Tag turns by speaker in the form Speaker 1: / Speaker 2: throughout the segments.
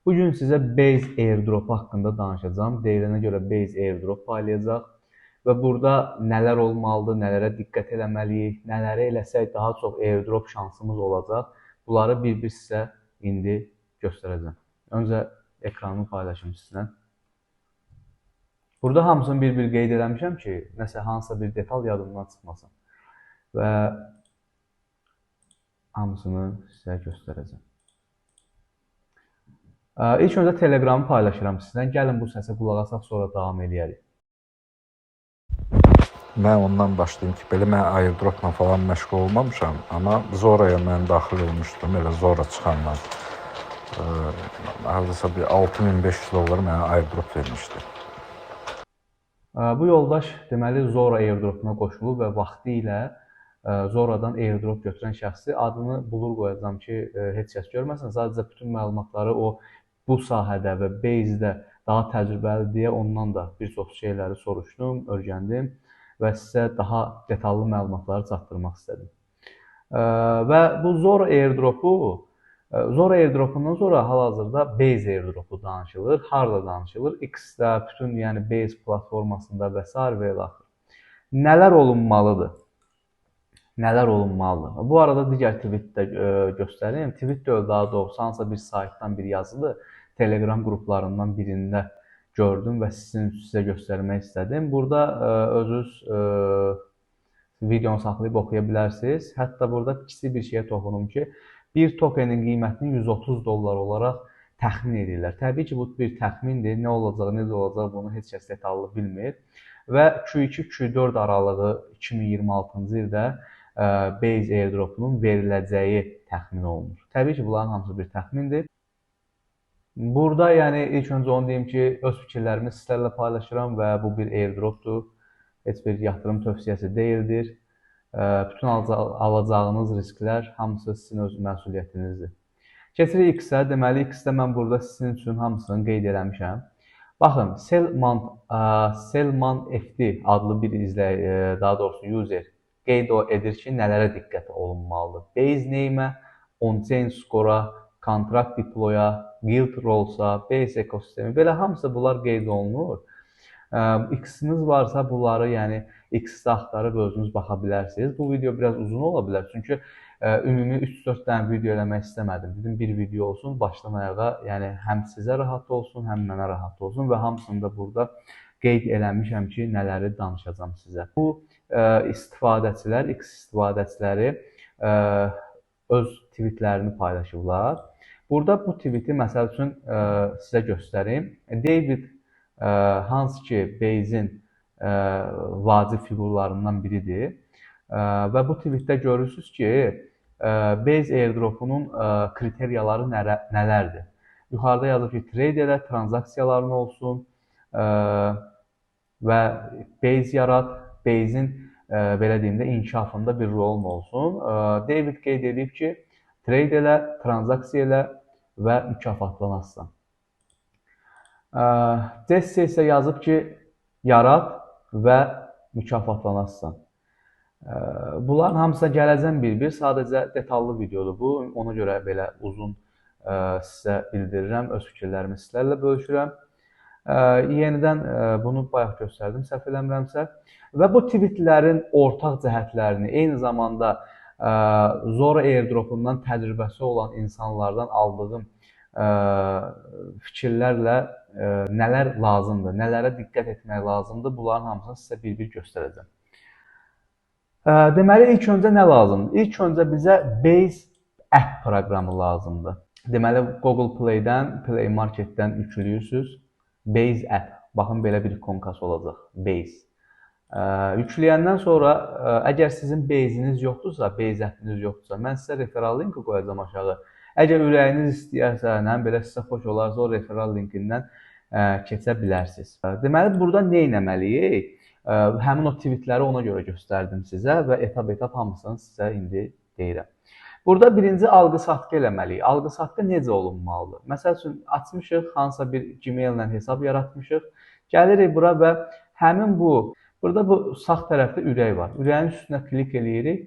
Speaker 1: Bu gün sizə Base Airdrop haqqında danışacağam. Deyilənə görə Base Airdrop paylayacaq və burada nələr olmalıdır, nələrə diqqət eləməliyik, nələri eləsək daha çox airdrop şansımız olacaq. Bunları bir-bir sizə indi göstərəcəm. Öncə ekranımı paylaşım sizlə. Burada hamısını bir-bir qeyd eləmişəm ki, nəsə hansısa bir detal yadımdan çıxmasın. Və hamısını sizə göstərəcəm. İlk öncə Telegramı paylaşıram sizlə. Gəlin bu səsə qulaq asaq, sonra davam eləyərik.
Speaker 2: Mən ondan başlayım ki, belə mən airdropla falan məşğul olmamışam, amma Zora'ya mən daxil olmuşdum, elə Zora çıxandan. Hardasa bir 6500 dollar mənə airdrop vermişdi.
Speaker 1: Bu yoldaş deməli Zora airdropuna qoşulub və vaxtilə Zoradan airdrop götürən şəxsi adını bulur qoyacağam ki, heç kəs görməsin. Sadəcə bütün məlumatları o bu sahədə və Base-də daha təcrübəli deyə ondan da bir çox şeyləri soruşdum, öyrəndim və sizə daha detallı məlumatları çatdırmaq istədim. Və bu Zora airdropu, Zora airdropundan sonra hal-hazırda Base airdropu danışılır. Harda danışılır? X-də, bütün yəni Base platformasında və sair və ilaxır. Nələr olunmalıdır? Nələr olunmalıdır? Bu arada digər tweet də göstərim. Tweet deyil, daha doğrusu hansısa bir saytdan bir yazıdır. Telegram qruplarından birində gördüm və sizə göstərmək istədim. Burada özünüz videonu saxlayıb oxuya bilərsiniz. Hətta burada kiçik bir şeyə toxunum ki, bir tokenin qiymətini 130 dollar olaraq təxmin edirlər. Təbii ki, bu bir təxmindir. Nə olacağı, necə olacağı bunu heç kəs detallı bilmir. Və Q2, Q4 aralığı 2026-cı ildə Base airdropunun veriləcəyi təxmin olunur. Təbii ki, bunların hamısı bir təxmindir. Burada yəni ilk öncə onu deyim ki, öz fikirlərimi sizlərlə paylaşıram və bu bir airdropdur. Heç bir yatırım tövsiyəsi deyildir. Bütün alacağınız risklər hamısı sizin öz məsuliyyətinizdir. Keçirik X-ə. Deməli, X-də mən burada sizin üçün hamısını qeyd eləmişəm. Baxın, Selman FD adlı bir daha doğrusu user qeyd edir ki, nələrə diqqət olunmalıdır. Base name-ə, on-chain score-a, contract deploy-a, guild roles-a, base ekosistemi, belə hamısı bunlar qeyd olunur. X-iniz varsa bunları, yəni X-də axtarıb özünüz baxa bilərsiniz. Bu video biraz uzun ola bilər, çünki ümumi 3-4 dənə video eləmək istəmədim. Dedim, bir video olsun, başdan ayağa, yəni həm sizə rahat olsun, həm mənə rahat olsun və hamısını da burada qeyd eləmişəm ki, nələri danışacağam sizə. Bu istifadəçilər, X istifadəçiləri öz tweetlərini paylaşıblar. Burada bu tweeti məsəl üçün sizə göstərim. David, hansı ki Base-in vacib fiqurlarından biridir. Və bu tweetdə görürsünüz ki, Base airdropunun kriteriyaları nələrdir? Yuxarıda yazıb ki, trade elə, transaksiyaların olsun və Base yarat, Base-in belə deyim də inkişafında bir rolun olsun. David qeyd edib ki, trade elə, transaksiya elə və mükafatlanasın. Jesse isə yazıb ki, yarat və mükafatlanasın. Bunların hamısına gələcəm bir-bir, sadəcə detallı videodur bu. Ona görə belə uzun sizə bildirirəm, öz fikirlərimi sizlərlə bölüşürəm. Yenidən bunu bayaq göstərdim, səhv eləmirəmsə. Və bu tweetlərin ortaq cəhətlərini, eyni zamanda Zora airdropundan təcrübəsi olan insanlardan aldığım fikirlərlə nələr lazımdır, nələrə diqqət etmək lazımdır, bunların hamısını sizə bir-bir göstərəcəm. Deməli, ilk öncə nə lazımdır? İlk öncə bizə Base App proqramı lazımdır. Deməli, Google Play-dən, Play Market-dən yüklüyürsünüz. Base App. Baxın, belə bir ikonkası olacaq. Base. Yükləyəndən sonra, əgər sizin Base-iniz yoxdursa, Base App-iniz yoxdursa, mən sizə referral linki qoyacağam aşağı. Əgər ürəyiniz istəyərsə, nə belə sizə xoş olarsa, o referral linkindən keçə bilərsiniz. Deməli, burada nə etməliyik? Həmin o tweetləri ona görə göstərdim sizə və etap-etap hamısını sizə indi deyirəm. Burada birinci alqı-satqı eləməliyik. Alqı-satqı necə olunmalıdır? Məsəl üçün, açmışıq, hansısa bir Gmail-lə hesab yaratmışıq. Gəlirik bura və həmin bu, burada bu sağ tərəfdə ürək var. Ürəyin üstünə klik eləyirik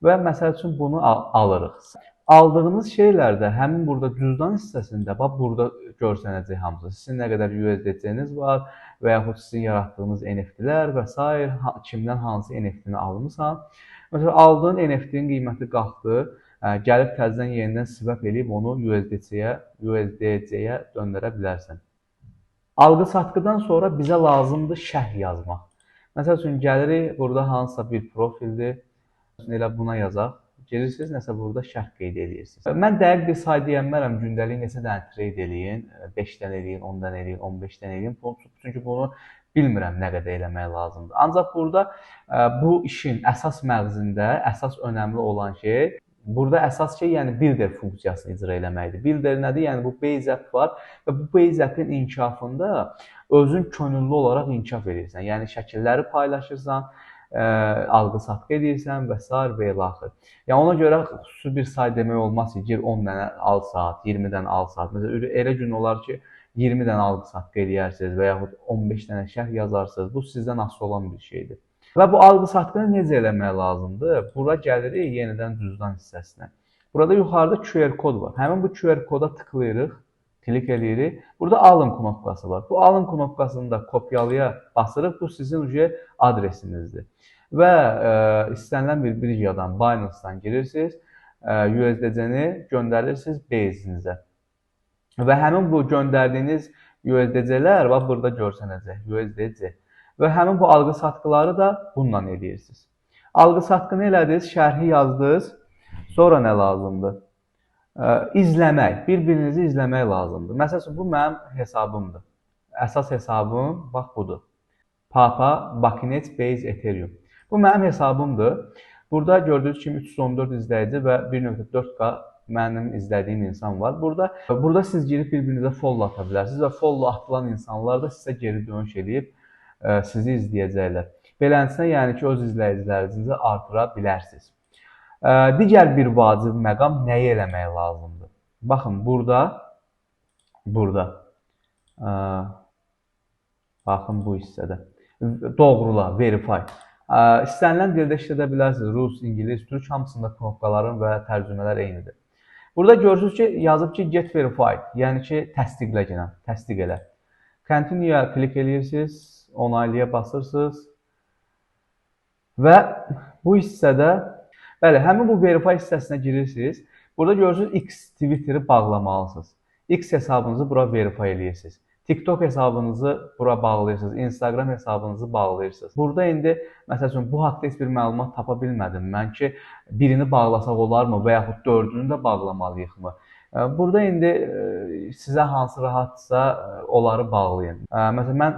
Speaker 1: və məsəl üçün bunu alırıq. Aldığınız şeylər də həmin burada cüzdan hissəsində, bax burada görsənəcək hamısı. Sizin nə qədər USDC-niz var və yaxud sizin yaratdığınız NFT-lər və sair, kimdən hansı NFT-ni almısan. Məsələn, aldığın NFT-nin qiyməti qalxdı, gəlib təzədən yenidən swap eləyib onu USDC-yə döndərə bilərsən. Alqı-satqıdan sonra bizə lazımdır şərh yazmaq. Məsəl üçün, gəlirik, burada hansısa bir profildir, elə buna yazaq. Girirsiniz, nəsə burada şərh qeyd edirsiniz. Mən dəqiq bir say deyənmərəm, gündəlik neçə dənə trade eləyin, 5 dənə eləyin, 10 dənə eləyin, 15 dənə eləyin. Çünki bunu bilmirəm nə qədər eləmək lazımdır. Ancaq burada bu işin əsas məğzində, əsas önəmli olan şey, burada əsas şey, yəni builder funksiyasını icra eləməkdir. Builder nədir? Yəni bu Base App var və bu Base App-in inkişafında özün könüllü olaraq inkişaf edirsən. Yəni şəkilləri paylaşırsan, alqı-satqı edirsən və sair və ilə axır. Yəni ona görə xüsusi bir say demək olmaz ki, gir 10 dənə al saat, 20 dənə al saat. Məsələn, elə gün olar ki, 20 dənə alqı-satqı eləyərsiniz və yaxud 15 dənə şərh yazarsınız. Bu sizdən asılı olan bir şeydir. Və bu alqı-satqını necə eləmək lazımdır? Bura gəlirik yenidən cüzdan hissəsinə. Burada yuxarıda QR kod var. Həmin bu QR koda tıklayırıq, klik eləyirik. Burada alın knopkası var. Bu alın knopkasını da kopyalaya basırıq. Bu sizin adresinizdir. Və istənilən bir birjadan, Binance-dan girirsiniz, USDC-ni göndərirsiniz Base-inizə. Və həmin bu göndərdiyiniz USDC-lər bax burada görsənəcək, USDC. Və həmin bu alqı-satqıları da bununla eləyirsiniz. Alqı-satqını elədiniz, şərhi yazdınız. Sonra nə lazımdır? İzləmək, bir-birinizi izləmək lazımdır. Məsəl üçün, bu mənim hesabımdır. Əsas hesabım, bax budur. Papa Bakinet Base Ethereum. Bu mənim hesabımdır. Burada gördüyünüz kimi 314 izləyici və 1.4K mənim izlədiyim insan var. Burada siz girib bir-birinizə follow ata bilərsiniz və follow atılan insanlar da sizə geri dönüş eləyib sizi izləyəcəklər. Beləsinə, yəni ki, öz izləyicilərinizi artıra bilərsiniz. Digər bir vacib məqam nəyi eləmək lazımdır? Baxın, burada, baxın bu hissədə, doğrula, verify. İstənilən dildə işlədə bilərsiniz. Rus, İngilis, Türk hamısında knopkaların və tərcümələr eynidir. Burada görürsünüz ki, yazıb ki, get verified, yəni ki, təsdiqlə gələn, təsdiq elə. Continue-ya klik eləyirsiniz, onaylıya basırsınız və bu hissədə, bəli, həmin bu verify hissəsinə girirsiniz. Burada görürsünüz, X Twitter'i bağlamalısınız. X hesabınızı bura verify eləyirsiniz. TikTok hesabınızı bura bağlayırsınız, Instagram hesabınızı bağlayırsınız. Burada indi, məsəl üçün, bu haqda heç bir məlumat tapa bilmədim mən ki, birini bağlasaq olarmı və yaxud dördünü də bağlamalıyıqmı? Burada indi sizə hansı rahatdırsa, onları bağlayın. Məsələn, mən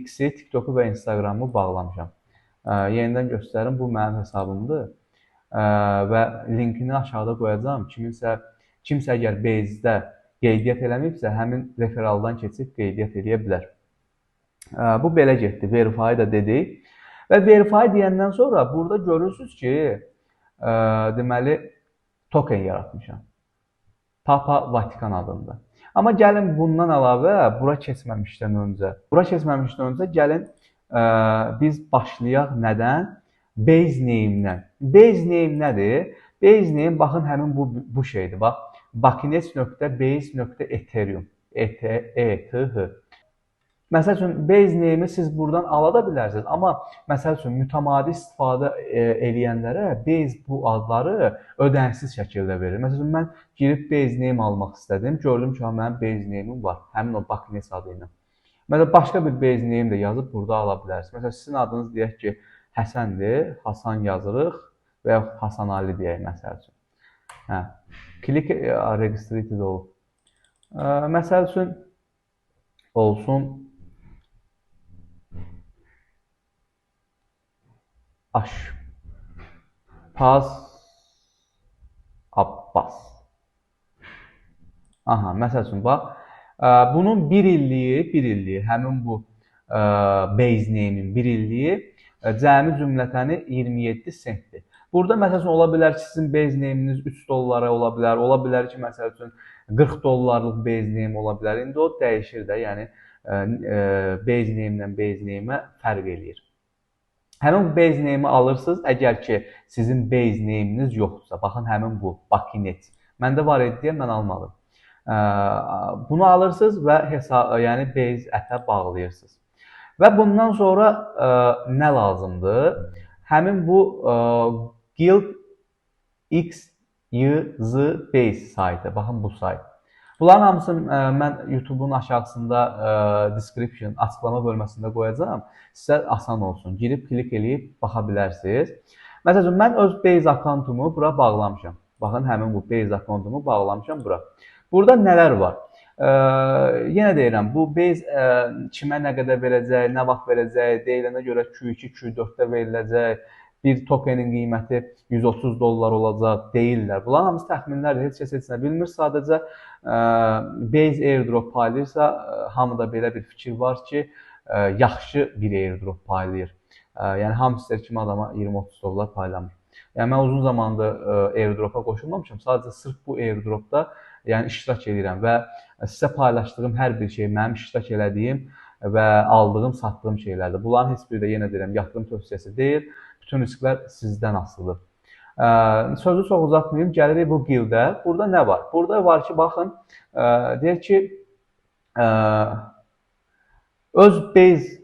Speaker 1: X-i, TikToku və Instagramı bağlamışam. Yenidən göstərim, bu mənim hesabımdır. Və linkini aşağıda qoyacağam. Kimsə əgər Base-də qeydiyyat eləməyibsə, həmin referaldan keçib qeydiyyat eləyə bilər. Bu belə getdi. Verify da dedik. Və verify deyəndən sonra burada görürsünüz ki, deməli, token yaratmışam. Papa Vatikan adında. Amma gəlin bundan əlavə bura keçməmişdən öncə, bura keçməmişdən öncə gəlin biz başlayaq nədən? Base name-dən. Base name nədir? Base name, baxın, həmin bu şeydir. Bax, bakinet.base.ethereum. E T E T H. Məsəl üçün, base name-i siz buradan ala da bilərsiniz. Amma məsəl üçün, mütəmadi istifadə eləyənlərə base bu adları ödənişsiz şəkildə verir. Məsəl üçün, mən girib base name almaq istədim. Gördüm ki, mənim base name-im var. Həmin o Bakinet adı ilə. Məsələn, başqa bir base name də yazıb burada ala bilərsiniz. Məsələn, sizin adınız deyək ki, Həsəndir. Hasan yazırıq və yaxud Hasan Ali deyək, məsəl üçün. Hə. Click registrated olub. Məsəl üçün, olsun Aşpaz Abbas. Aha, məsəl üçün, bax, bunun bir illiyi, bir illiyi, həmin bu base name-in bir illiyi cəmi cümlətəni 27 sentdir. Burada, məsəl üçün, ola bilər ki, sizin base name-iniz 3 dollara ola bilər, ola bilər ki, məsəl üçün, 40 dollarlıq base name ola bilər. İndi o dəyişir də, yəni, base name-dən base name-ə fərq eləyir. Həmin bu base name-i alırsınız, əgər ki, sizin base name-iniz yoxdursa, baxın, həmin bu Bakinet. Məndə var idi deyə mən almadım. Bunu alırsınız və hesab, yəni Base app-ə bağlayırsınız. Və bundan sonra nə lazımdır? Həmin bu Guild X Y Z Base saytı. Baxın bu sayt. Bunların hamısını mən YouTube-un aşağısında description, açıqlama bölməsində qoyacağam. Sizə asan olsun. Girib klik eləyib baxa bilərsiniz. Məsəl üçün, mən öz Base akkauntumu bura bağlamışam. Baxın, həmin bu Base akkauntumu bağlamışam bura. Burada nələr var? Yenə deyirəm, bu Base kimə nə qədər verəcək, nə vaxt verəcək, deyilənə görə Q2, Q4-də veriləcək, bir tokenin qiyməti 130 dollar olacaq deyirlər. Bunların hamısı təxminlərdir, heç kəs heç nə bilmir. Sadəcə Base airdrop paylayırsa, hamıda belə bir fikir var ki, yaxşı bir airdrop paylayır. Yəni hamster kimi adama 20-30 dollar paylamır. Yəni mən uzun zamandır airdropa qoşulmamışam. Sadəcə sırf bu airdropda yəni iştirak edirəm və sizə paylaşdığım hər bir şey mənim iştirak elədiyim və aldığım, satdığım şeylərdir. Bunların heç biri də yenə deyirəm, yatırım tövsiyəsi deyil. Bütün risklər sizdən asılıdır. Sözü çox uzatmayım. Gəlirik bu guildə. Burada nə var? Burada var ki, baxın, deyir ki, öz base,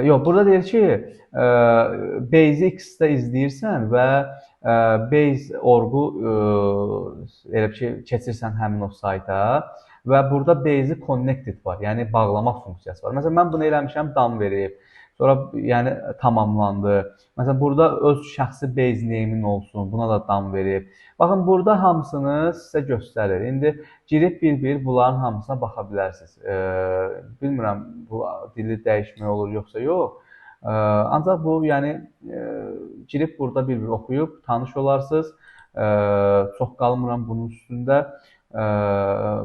Speaker 1: yox, burada deyir ki, Base X-də izləyirsən və Base orgu elə bir şey keçirsən həmin o sayta və burada Base-i connected var, yəni bağlama funksiyası var. Məsələn, mən bunu eləmişəm, dam verib. Sonra yəni tamamlandı. Məsələn, burada öz şəxsi base name-in olsun, buna da dam verib. Baxın, burada hamısını sizə göstərir. İndi girib bir-bir bunların hamısına baxa bilərsiniz. Bilmirəm, bu dili dəyişmək olur yoxsa yox. Ancaq bu, yəni girib burada bir-bir oxuyub tanış olarsınız. Çox qalmıram bunun üstündə.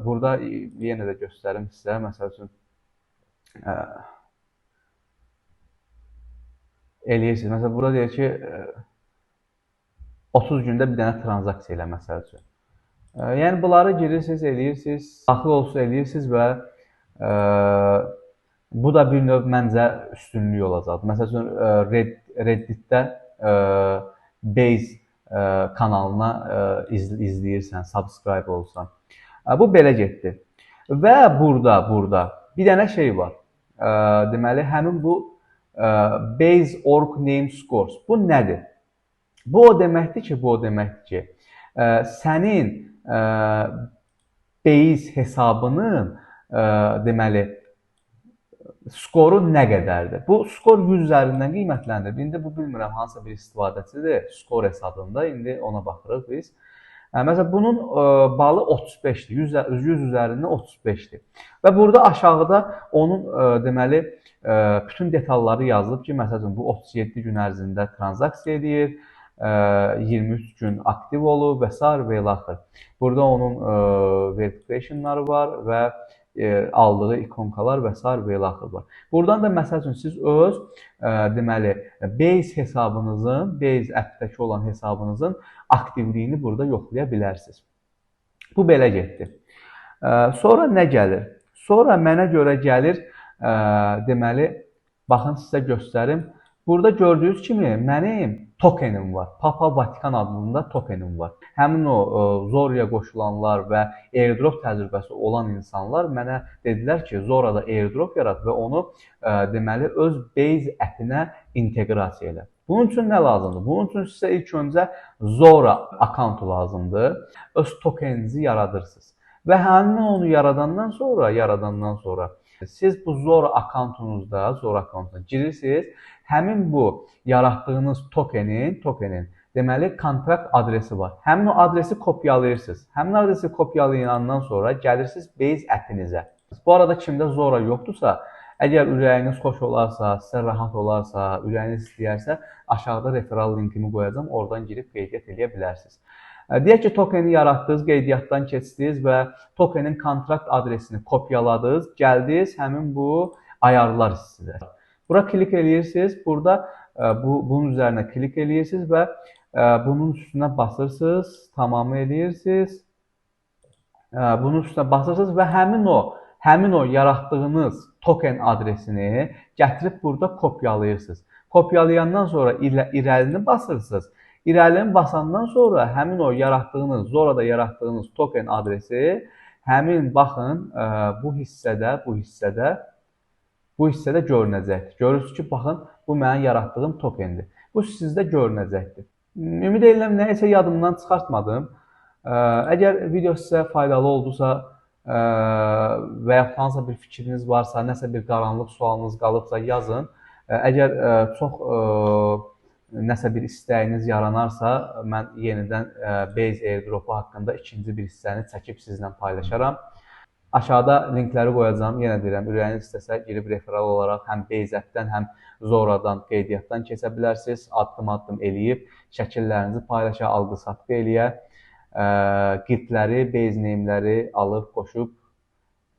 Speaker 1: Burada yenə də göstərim sizə. Məsəl üçün, eləyirsiniz. Məsələn, burada deyir ki, 30 gündə bir dənə transaksiya elə, məsəl üçün. Yəni, bunları girirsiniz, eləyirsiniz, daxil olsun eləyirsiniz və bu da bir növ məncə üstünlük olacaq. Məsəl üçün, Reddit-də Base kanalına izləyirsən, subscribe olsan. Bu belə getdi. Və burada bir dənə şey var. Deməli, həmin bu Base Org Name Scores. Bu nədir? Bu o deməkdir ki, sənin Base hesabının deməli skoru nə qədərdir? Bu skor 100 üzərindən qiymətləndirilir. İndi bu bilmirəm hansısa bir istifadəçidir skor hesabında. İndi ona baxırıq biz. Məsələn, bunun balı 35-dir. 100 üzərindən 35-dir. Və burada aşağıda onun deməli bütün detalları yazılıb ki, məsəl üçün bu 37 gün ərzində transaksiya edir, 23 gün aktiv olub və sair və ilaxır. Burada onun verificationları var və aldığı ikonkalar və sair və ilaxır var. Buradan da məsəl üçün siz öz deməli Base hesabınızın, Base app-dəki olan hesabınızın aktivliyini burada yoxlaya bilərsiniz. Bu belə getdi. Sonra nə gəlir? Sonra mənə görə gəlir, deməli, baxın sizə göstərim. Burada gördüyünüz kimi mənim tokenim var. Papa Vatikan adında tokenim var. Həmin o Zorya qoşulanlar və airdrop təcrübəsi olan insanlar mənə dedilər ki, Zorada airdrop yarat və onu deməli öz Base app-inə inteqrasiya elə. Bunun üçün nə lazımdır? Bunun üçün sizə ilk öncə Zora akkauntu lazımdır. Öz tokeninizi yaradırsınız. Və həmin onu yaradandan sonra siz bu Zora akkauntunuzda, Zora akkauntuna girirsiniz. Həmin bu yaratdığınız tokenin deməli kontrakt adresi var. Həmin o adresi kopyalayırsınız. Həmin adresi kopyalayandan sonra gəlirsiniz Base app-inizə. Bu arada kimdə Zora yoxdursa, əgər ürəyiniz xoş olarsa, sizə rahat olarsa, ürəyiniz istəyərsə, aşağıda referral linkimi qoyacağam. Oradan girib qeydiyyat eləyə bilərsiniz. Deyək ki, tokeni yaratdınız, qeydiyyatdan keçdiniz və tokenin kontrakt adresini kopyaladınız, gəldiniz həmin bu ayarlar sizə. Bura klik eləyirsiniz, burada bunun üzərinə klik eləyirsiniz və bunun üstünə basırsınız, tamamı eləyirsiniz. Bunun üstünə basırsınız və həmin o yaratdığınız token adresini gətirib burada kopyalayırsınız. Kopyalayandan sonra irəlini basırsınız. İrəlini basandan sonra həmin o yaratdığınız, Zorada yaratdığınız token adresi həmin, baxın, bu hissədə görünəcəkdir. Görürsünüz ki, baxın, bu mənim yaratdığım tokendir. Bu sizdə görünəcəkdir. Ümid edirəm, nəyisə yadımdan çıxartmadım. Əgər video sizə faydalı oldusa və yaxud hansısa bir fikriniz varsa, nəsə bir qaranlıq sualınız qalıbsa yazın. Əgər çox nəsə bir istəyiniz yaranarsa, mən yenidən Base Airdrop-u haqqında ikinci bir hissəni çəkib sizlə paylaşaram. Aşağıda linkləri qoyacağam. Yenə deyirəm, ürəyiniz istəsə girib referral olaraq həm Base App-dən, həm Zoradan, qeydiyyatdan keçə bilərsiniz. Addım-addım eləyib, şəkillərinizi paylaşa, alqı-satqı eləyə, guildləri, base name-ləri alıb, qoşub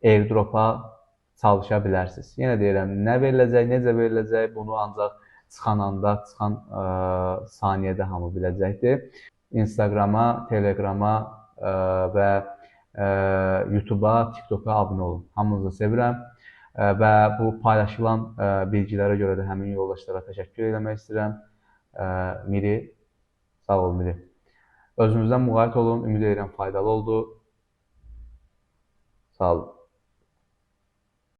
Speaker 1: airdrop-a çalışa bilərsiniz. Yenə deyirəm, nə veriləcək, necə veriləcək, bunu ancaq çıxan anda, çıxan saniyədə hamı biləcəkdir. Instagrama, Telegrama və YouTube'a, TikToka abunə olun. Hamınızı sevirəm və bu paylaşılan bilgilərə görə də həmin yoldaşlara təşəkkür eləmək istəyirəm. Miri, sağ ol Miri. Özünüzdən müğayət olun, ümid edirəm faydalı oldu. Sağ olun.